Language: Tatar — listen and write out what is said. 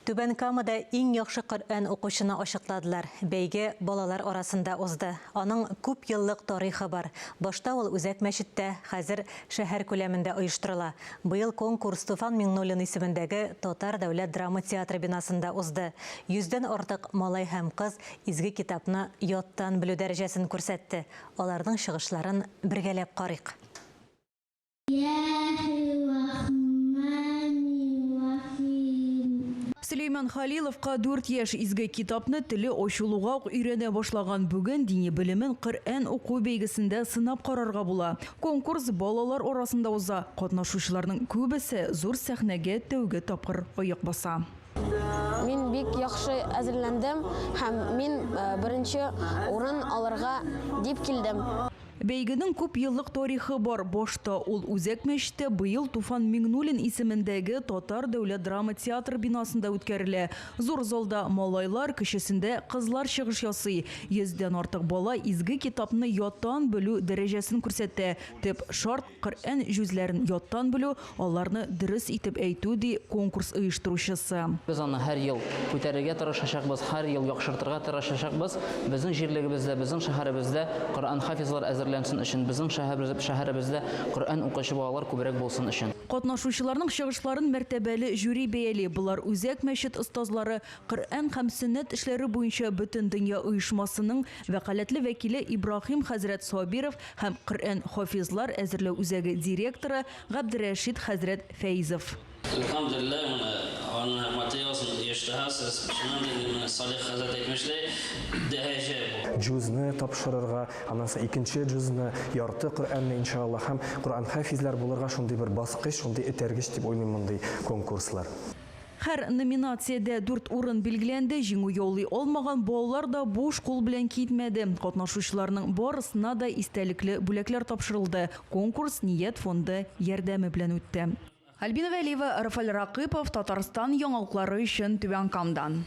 Түбән Камада иң яхшы Коръән укучыны ачыкладылар. Бәйге балалар арасында узды. Аның күп еллык тарихы бар. Башта ул үзәк мәчеттә, хәзер шәһәр күләмендә оештырыла. Быел конкурс Туфан Миңнуллин исемендәге Татар дәүләт драма театры бинасында узды. Йөздән артык малай һәм кыз изге китапны яттан белү дәрәҗәсен күрсәтте. Аларның чыгышларын бергәләп карыйк. Сөләйман Халиловка дүрт яшь. Изге китапны теле ачылуга ук өйрәнә башлаган. Бүген дини белемен Коръән уку бәйгесендә сынап карарга була. Конкурс балалар арасында уза. Катнашучыларның күбесе зур сәхнәгә тәүге тапкыр аяк баса. Мин бик яхшы әзерләндем һәм мин беренче урын алырга дип килдем. Бәйгенең күп еллык тарихы бар. Башта ул Үзәк мәчеттә, быел Туфан Миңнуллин исемендәге Татар дәүләт драма театры бинасында үткәрелә. Зур залда малайлар, кечесендә кызлар чыгыш ясый. Йөздән артык бала изге китапны яттан белү дәрәҗәсен күрсәтә. Төп шарт, Коръән җүзләрен яттан белү, аларны дөрес итеп әйтү, ди конкурс оештыручысы. Без аны һәр ел күтәрергә тырышачакбыз, һәр ел яхшыртырга тырышачакбыз. Безнең җирлегебездә, безнең шәһәребездә Коръән-хафизлар әзерләнсен өчен, безнең шәһәребездә Коръән укучы балалар күбрәк булсын өчен. Катнашучыларның чыгышларын мәртәбәле жюри бәяли. Болар Үзәк мәчет остазлары, Коръән һәм сөннәт эшләре буенча Бөтендөнья оешмасының вәкаләтле вәкиле Ибраһим хәзрәт Сабиров һәм Коръән хафизлар әзерләү үзәге директоры Габдерәшит хәзрәт Фәизов. Әлхәмдүлилләһ, менә аны материалсын оештырасыз. Чыннан да инде менә Салих хәзрәт әйтмешли, дәрәҗә бу. Җузны тапшырырга, аннан соң икенче җузны, ярты Коръәнне, иншаллаһ, һәм Коръән хафизлар булырга шундый бер баскыч, шундый этәргеч дип уйлыйм мондый конкурслар. Һәр номинациядә дүрт урын билгеләнде. Җиңү яулый алмаган балалар да буш кул белән китмәде. Катнашучыларның барысына да истәлекле бүләкләр тапшырылды. Конкурс Ният фонды ярдәме белән үтте. Альбина Вәлиева, Рафаль Ракыпов, Татарстан яңалыклары өчен Түбән Камадан.